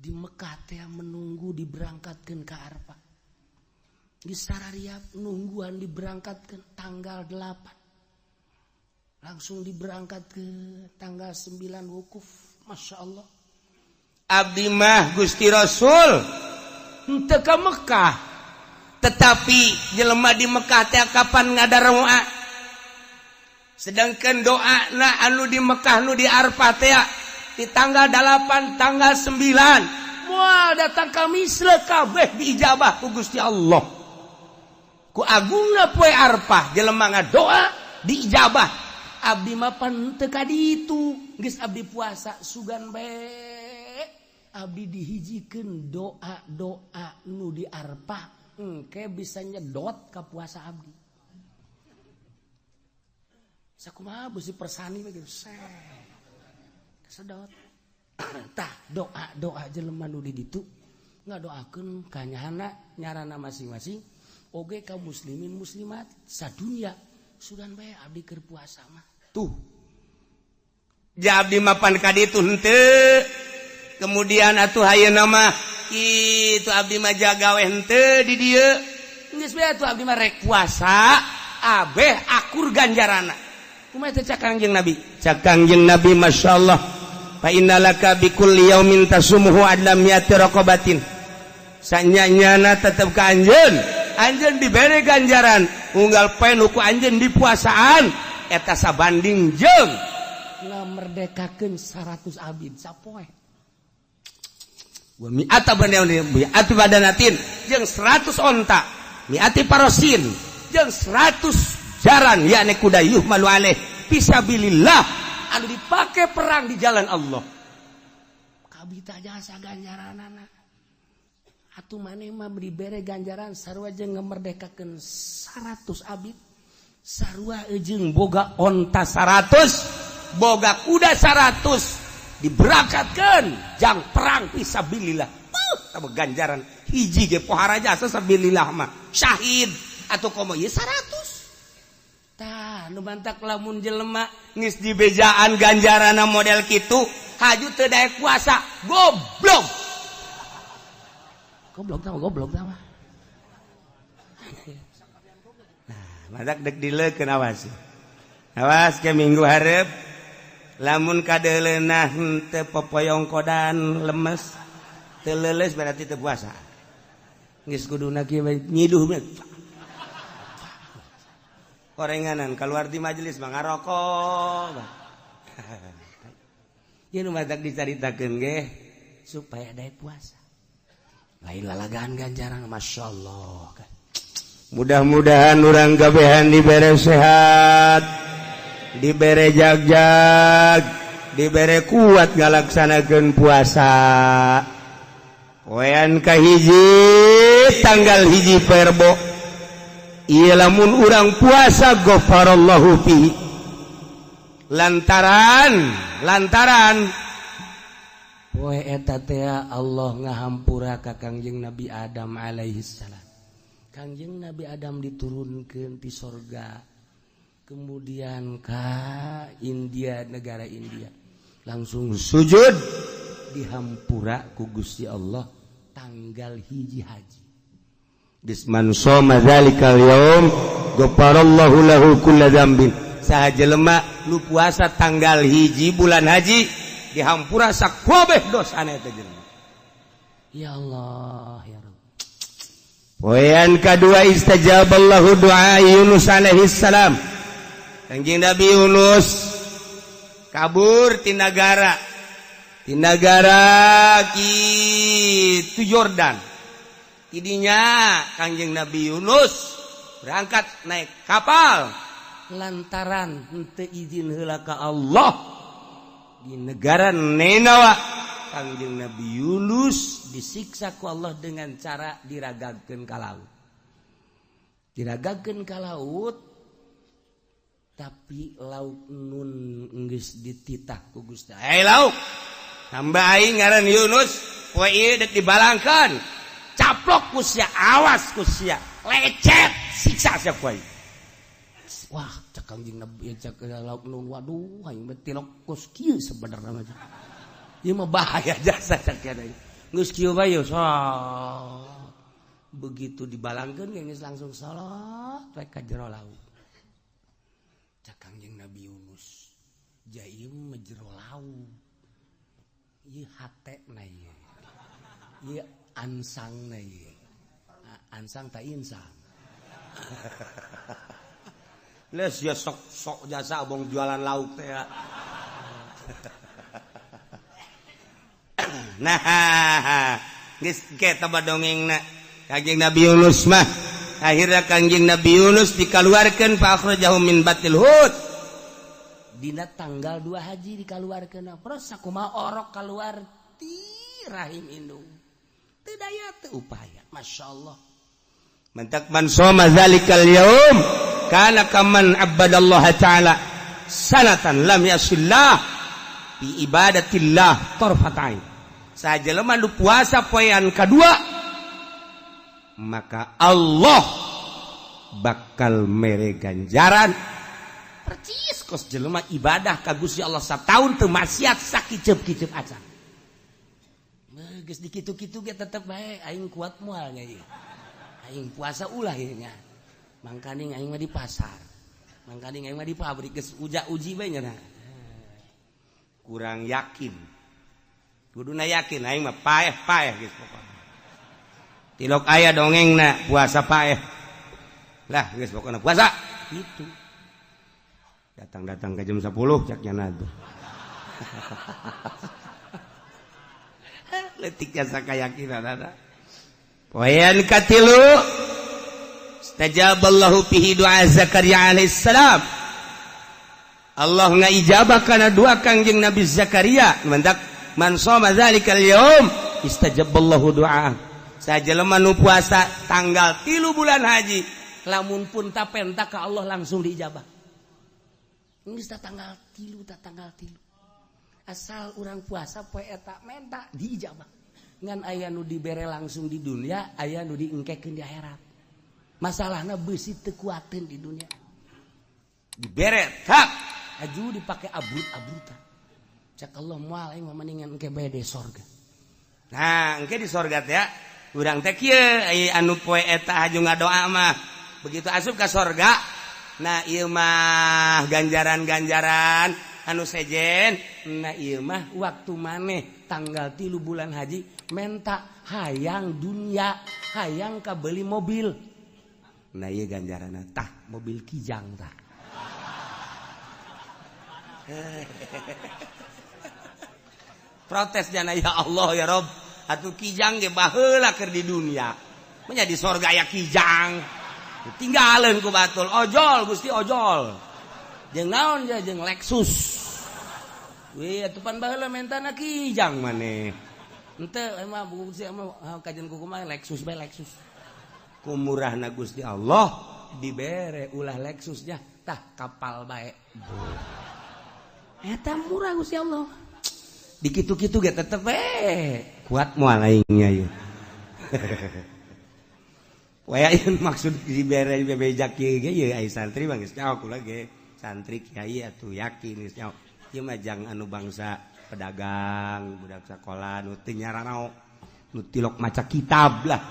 Di Mekah teh menunggu diberangkatkeun ka Arfah. Di sarariap nungguan diberangkatkeun tanggal 8. Langsung diberangkatkeun tanggal 9 wukuf. Masya Allah. Abdi mah Gusti Rasul henteu ka Mekah. Tetapi jelema di Mekah teh kapan ngadaroa? Sedangkan doa na anu di Mekah nu di Arfah teh di tanggal 8 tanggal 9 moal datang ka misle kabeh diijabah ku Gusti Allah. Ku agungna poe Arfah jelema ngadoa diijabah. Abdi mah pan teu ka ditu, geus abdi puasa sugan bae. Abdi dihijikeun doa-doa nu di Arfah engke bisa nyedot ka puasa abdi. Sakumaha beusi persani we gitu. Kesedot. Tah doa-doa jelema nu di ditu ngadoakeun ka nyahana nyarana masing-masing oge ka muslimin muslimat sadunya sugan bae abdi keur puasa mah. Tuh. Ja abdi mah pan ka ditu henteu. Kemudian atuh ayeuna mah kitu abdi mah jagawe henteu di dieu. Geus bae atuh abdi mah rek puasa abeh akur ganjarana. Kumaha teh cak Kangjeng Nabi? Cak Kangjeng Nabi masyaallah. Fa innalaka bikulli yaumin tasumuhu adlam mi'ati raqabatin. Sanyanyana tetep ka anjeun. Anjeun dibere ganjaran unggal poe nu ku anjeun dipuasaan eta sabanding jeung ngamerdekakeun 100 abid sapoe. Wa mi'ata mi'ati badanatin jeung 100 onta, mi'ati parosin jeung 100 jaran yakni kuda yuhmalu alaih fisabilillah anu dipake perang di jalan Allah. Kabita jasa ganjaranana. Atuh maneh mah dibere ganjaran sarua jeung ngamerdekakeun 100 abid, sarua jeung boga onta 100, boga kuda 100 diberangkatkeun jang perang fisabilillah. Tah ganjaran hiji ge pohara jasa sabilillah mah syahid atau komo ieu 100. Tah nu mantak lamun jelema geus dibejaan ganjarana model kitu haju teu daek puasa goblok. Goblok tah goblok tah. Nah, mantak dek dileukeun awas. Awas ke minggu hareup lamun kadeuleunah henteu popoyong kodan lemes teu leuleus berarti teu puasa. Geus kuduna kieu nyiduh korenganan keluar di majelis mah ngarokok. Ieu nu matak dicaritakeun ge supaya daek puasa. Lain lalagaan ganjaran masyaallah. Mudah-mudahan urang kabehan dibere sehat, dibere jagjag, dibere kuat ngalaksanakeun puasa. Poean kahiji tanggal 1 Perbo. Ieu lamun urang puasa ghafarallahu fihi. Lantaran poe eta teh Allah ngahampura ka Kangjeng Nabi Adam alaihi salam. Kangjeng Nabi Adam diturunkeun ti sorga kemudian ka India, negara India. Langsung sujud dihampura ku Gusti Allah tanggal 1 haji. Bisman shoma dzalikal yaum ghafarallahu lahu kulla dzambin. Saha jelema nu puasa tanggal 1 bulan haji dihampura sakabeh dosana eta jelema. Ya Allah ya Rabb. Poean kadua istajaballahu du'a Yunus alaihi salam. Kangjeng Nabi Yunus kabur ti nagara kitu Yordan. Tidinya Kangjeng Nabi Yunus berangkat naik kapal lantaran henteu izin heula ka Allah di negara Ninawa. Kangjeng Nabi Yunus disiksa ku Allah dengan cara diragagkeun ka laut. Diragagkeun ka laut tapi laut nun geus dititah ku Gusti. Hei laut, hamba aing ngaran Yunus, poe ieu deuk dibalangkeun. Caplok ku sia, awas ku sia, lecet, siksa sia ku aing. Wah, cek Kangjeng Nabi, cek laut nun, waduh aing mah tilok kos kieu sebenarna mah. Ieu mah bahaya jasa cek kieu. Geus kieu bae so. Begitu dibalangkeun geus langsung solot we ka jero laut. Cak Kangjeng Nabi Yunus, "Jaim mah jero laut. Ieu hatena ieu. Ieu ansangna ieu. Ansang ta insang." Les ya sok-sok jasa abong jualan lauk teh ya. Nah, geus ke taba dongengna. Kangjeng Nabi Yunus mah akhirnya Kangjeng Nabi Yunus dikaluarkeun fa akhrajahu min batil hut. Dina tanggal 2 haji dikaluarkeun. Terus sakumaha orok kaluar ti rahim indung. Teu daya teu upaya. Masyaallah. Mantak man shoma zalikal yaum kana kaman abadallaha ta'ala sanatan lam yasillah bi ibadatillah tarfatain. Sajelema nu puasa poean kadua maka Allah bakal mere ganjaran percis kos jelema ibadah ka Gusti Allah sataun teu maksiat sakiceup-kiceup acan. Geus dikitu-kitu ge tetep bae aing kuat moal nya ieu. Aing puasa ulah ieu nya. Mangkaning aing mah di pasar. Mangkaning aing mah di pabrik geus uja-uji bae nya. Kurang yakin. Kuduna yakin aing mah paeh-paeh geus pokona. Tilok aya dongengna puasa paeh. Lah geus pokona puasa gitu. Datang-datang ke jam 10 cak nyana tuh. Letik jasa kayakinan ada. Poean katilu istajaballahu fihi du'a Zakaria alaihissalam. Allah ngaijabah kana doa Kangjeng Nabi Zakaria. Mantak man shoma zalikal yaum istajaballahu du'a. Sajelema nu puasa tanggal 3 bulan haji, lamun pun tapenta ka Allah langsung diijabah. Geus tanggal 3 ta tanggal 3. Asal urang puasa poe eta menta diijabah. Ngan aya nu dibere langsung di dunia, aya nu diengkekeun di akhirat. Masalahna beusi teu kuateun di dunia. Dibere tak aju dipake abrut-abrutan. Cak Allah moal aing mah mendingan engke bae di sorga. Nah, engke di sorga teh ya. Urang teh kieu anu poe eta haju ngadoa mah. Begitu asup ka sorga, nah ieu mah ganjaran-ganjaran anu sejen, nah ieu mah waktu maneh tanggal 3 bulan haji menta hayang dunia, hayang kabeli mobil. Nah ieu ganjaranna tah mobil kijang tah. Protes jana ya Allah ya Rob, atuh kijang ge baheula keur di dunia. Menya di sorga aya kijang. Tinggalin ku batul, ojol Gusti ojol. Jeung naon ja jeung Lexus. Wih atuh pan baheula mentana kijang maneh. Henteu emang Gusti mah kajian ku kumaha Lexus bae Lexus. Ku murahna Gusti Allah dibere ulah Lexus nya tah kapal bae. Eta murah Gusti Allah. Dikitu-kitu ge tetep we kuat moal aingnya ieu. Waya ieu maksud dibere bebejak kieu ge ieu ai santri mah geus nyaho kula ge. Santri kiai atuh yakin geus nyaho. Ieu mah jang anu bangsa pedagang, budak sakola nu teu nyaranao, nu tilok maca kitab lah.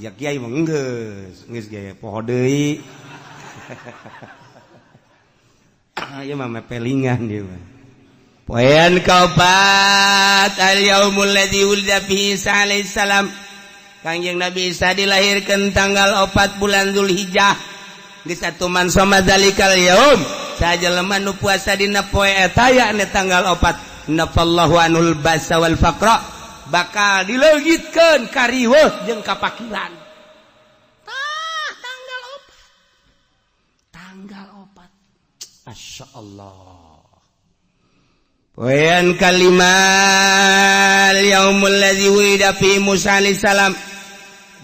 Ya kiai mah geus, geus ge poho deui. Ieu mah mepelingan ieu mah. Poean kaopat al yaumul ladzi wulida fihi Isa alaihissalam. Kangjeng Nabi Isa dilahirkeun tanggal 4 bulan Zulhijjah. Geus atuh man shoma zalikal yaum, sajelema nu puasa dina poe eta yakni tanggal 4, nafallahu anul basa wal faqra, bakal dileungitkeun kariweuh jeung kapakiran. Tah tanggal 4. Tanggal 4. Masyaallah. Poean kalimat yaumul ladzi wulida fi Musa alaihissalam,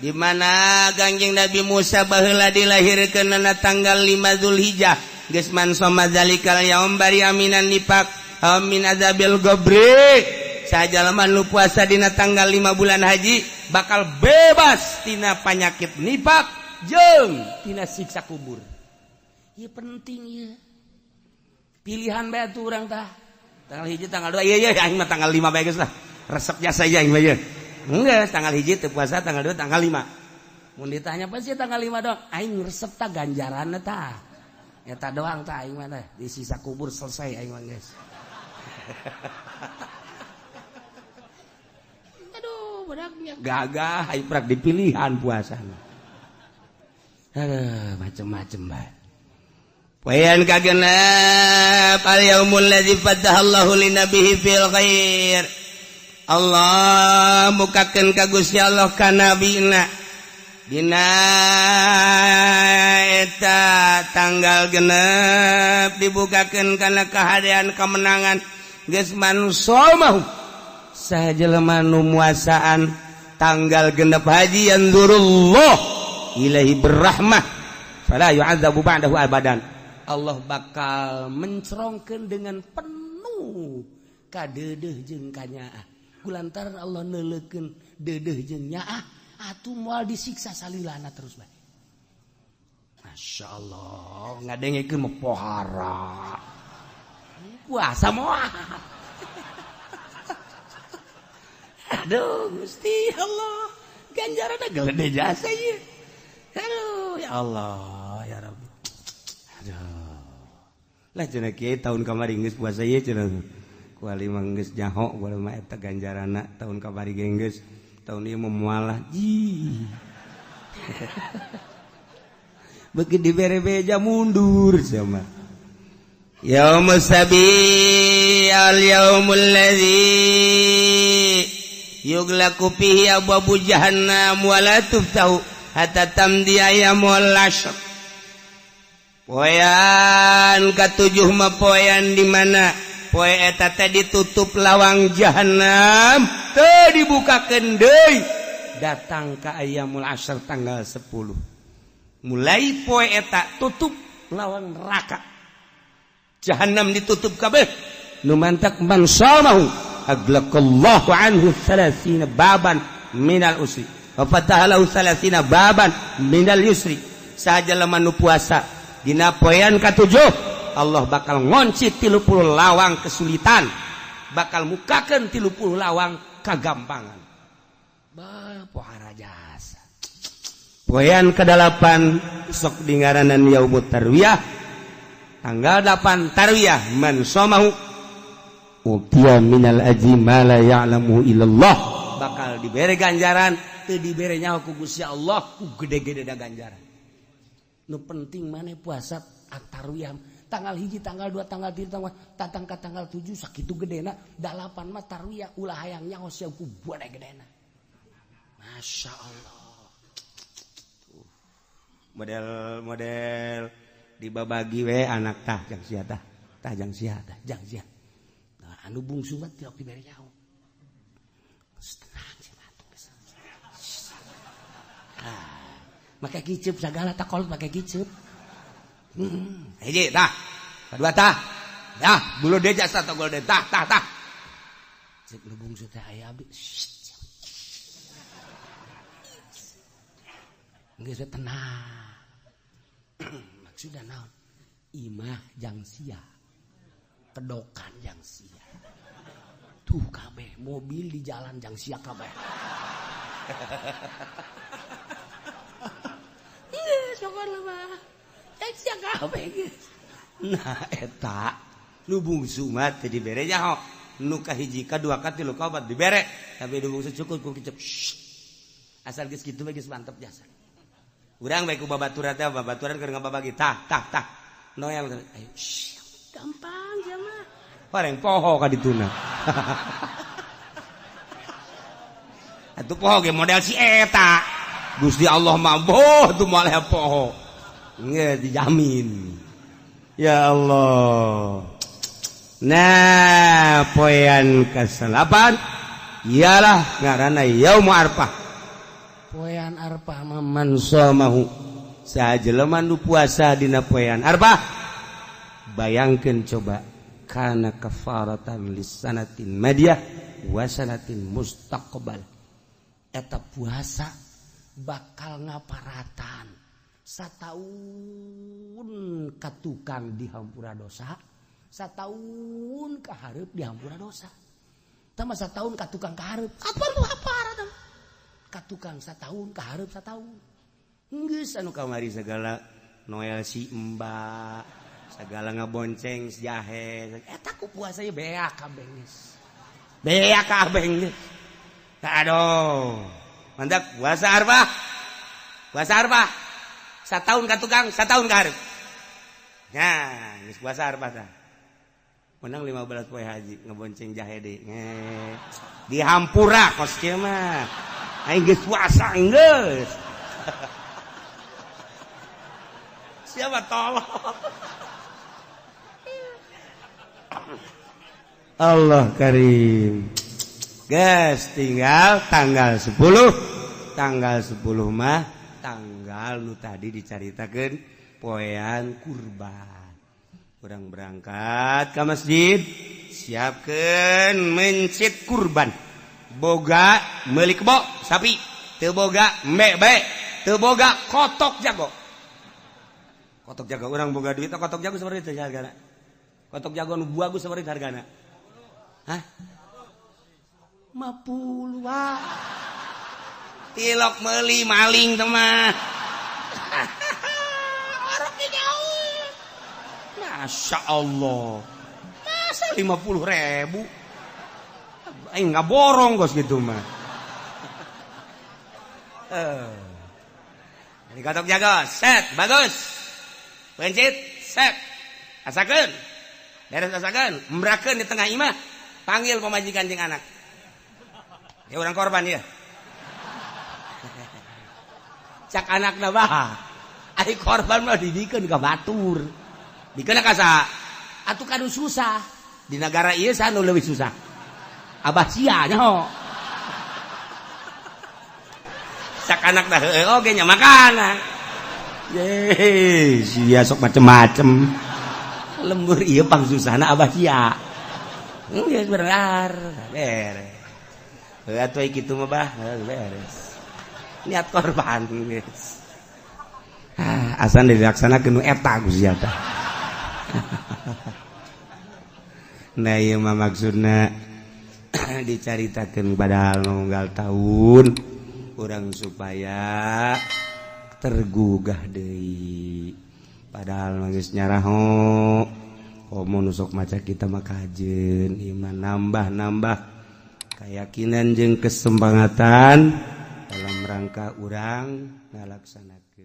di mana Kangjeng Nabi Musa baheula dilahirkeun na tanggal 5 Zulhijjah. Geus man shoma zalikal yaum bari aminan nifaq amin azabil qabri. Sajalema nu puasa dina tanggal 5 bulan haji bakal bebas tina panyakit nifaq jeung tina siksa kubur. Ieu penting ieu. Pilihan bae atuh urang tah. Tanggal 1 tanggal 2 iya iya aing mah tanggal 5 bae geus lah. Resep jasa aing mah ye. Enggak, tanggal 1 teu puasa, tanggal 2, tanggal 5. Mun ditanya apa sih tanggal 5 doang? Aing resep ta ganjaranna ta. Eta doang ta aing mah teh. Di sisa kubur selesai aing mah geus. Aduh, bedaknya gagah aing prak dipilihan puasana. Aduh, macem-macem bae. Poean kagenep al yaumul ladzi fatahallahu linabihi fil khair. Allah mukakeun ka Gusti Allah ka nabina dina eta tanggal genep dibukakeun kana kahadean kemenangan geus mansomahu saha jelema nu muasaan tanggal genep haji yanzurullah ilaihi berrahmah fala yu'adzabu ba'dahu abadan. Allah bakal mencerongkeun dengan penuh kadeudeuh jeung kanyaah. Kulantaran Allah neuleukeun deudeuh jeung nyaah atuh moal disiksa salilana terus bae. Masya Allah, ngadengekeun mah pohara. Puasa moal. Aduh, Gusti Allah, ganjaranna gede jasa ieu. Aduh, ya Allah, ya Rabbi. Aduh. Lah cenah kiai tahun kamari geus puasa ieu cenah. Kuali mah geus nyaho kuali mah eta ganjaranna tahun kamari ge geus tahun ieu mah moal ji. Beuki dibere beja mundur sama. Yaumus sabi al yaumul ladzi yughlaqu fihi abwabu jahannam wa la tuftahu hatta tamdi ayyamul ashr. Poean katujuh mah poean di mana poe eta teh ditutup lawang jahannam teu dibukakeun deui datang ka ayyamul ashr tanggal 10. Mulai poe eta tutup lawang neraka jahannam ditutup kabeh nu mantak man shamahu aglaqallahu anhu 30 baban minal usri wa fataha lahu 30 baban minal yusri. Saha jelema nu puasa dina poean katujuh Allah bakal ngonci 30 lawang kesulitan, bakal mukakeun 30 lawang kagampangan. Bah, pohara jasa. Poean ke-8 sok dingaranan yaumut tarwiyah. Tanggal 8 tarwiyah man shamahu utiya minal ajri ma la ya'lamu illallah. Bakal dibere ganjaran, teu dibere nyaho ku Gusti Allah, ku gede-gede da ganjaran. Nu penting maneh puasa tarwiyah tanggal 1, tanggal 2, tanggal 3, tanggal tatang ka tanggal 7 sakitu gedena, 8 mah tarwiyah ulah hayang nyaho sia ku gede gedena. Masya Allah. Model-model dibabagi we anak tah jang sia tah, tah jang sia tah jang sia. Nah, anu bungsu mah tiok dibere nyaho. Tenang sih atuh. Ah, make kiceup sagala tak kolot make kiceup. Hiji tah, kadua tah. Dah, bulu deja satu gol de tah tah tah. Cek nu bungsu teh aya abdi. Geus tenang. Maksudna naon? Imah jang sia. Kedokan jang sia. Tuh kabeh mobil di jalan jang sia kabeh. Geus pokona mah. Jang sia kabeh geus. Nah eta nu bungsu mah teu dibere nyaho. Nu kahiji kadua katilu kaopat dibere, tapi nu bungsu cukup ku kicep. Asal geus kitu mah geus mantep jasa. Urang bae ku babaturan teh babaturan keur ngababagi tah tah tah. Noel ayo gampang sia mah. Pareng poho ka dituna. Atuh poho ge model si eta. Gusti Allah mah boh tuh moal poho. Nggak dijamin. Ya Allah. Nah, poean ke-8 ialah ngaranna Yaum Arfah. Poean Arfah mah man shamahu saha jelema nu puasa dina poean Arfah. Bayangkeun coba kana kafaratan lisanatin madiyah wa sanatin mustaqbal. Eta puasa bakal ngaparatan sataun katukang dihampura dosa, sataun kahareup dihampura dosa. Tah mah satahun ka tukang ka hareup. Atuh nu hapar tah. Ka tukang satahun ka hareup satahun. Geus anu kamari segala Noel si Mbak, segala ngabonceng si jahe. Eta ku puasa ieu beak kabeh geus. Beak kabeh geus. Aduh. Mantap puasa Arfah. Puasa Arfah. Satahun ka tukang, satahun ka hareup. Nah, geus puasa Arfah tah. Menang 15 poe haji ngebonceng jahe deui. Dihampura kos kieu mah. Aing geus puasa geus. Siapa tolong? Allah karim. Guys, tinggal tanggal 10. Tanggal 10 mah tanggal nu tadi dicaritakeun poean kurban. Urang berangkat ke masjid, siapkeun mencit kurban. Boga meuli kebo sapi, teu boga embe bae, teu boga kotok jago. Kotok jago urang boga duit kotok jago sabaraha teh hargana? Kotok jago nu bagus sabaraha hargana? Hah? 50 wae. Tilok meuli maling teh mah. Orang di jauh. Masya Allah. Masa 50.000? Aing nggak borong gos gitu mah. Ini kotok jago, set, bagus. Pencit, set. Asakeun. Beres asakeun, embrakeun di tengah imah. Panggil pamajikan jeung anak. Ya orang korban ya. Cak anakna bah. Ari korban mah dibikeun ka batur. Dikeun ka saha? Atuh kanu susah. Di negara ieu saha nu leuwih susah? Abah sia nyaho. Cak anakna heueuh oge nya makana. Yeay, sia sok macem-macem. Lembur ieu pang susahna abah sia. Geus bener, beres. Heuh atuh kitu mah bah, beres. Niat korban geus. Ah, asan dilaksanakeun nu eta ku sia tah. Nah ieu mah maksudna dicaritakeun padahal nunggal tahun urang supaya tergugah deui. Padahal geus nyaraho komo nu sok maca kita mah kajeun iman nambah-nambah keyakinan jeung kesempangatan dalam rangka urang ngalaksanakeun.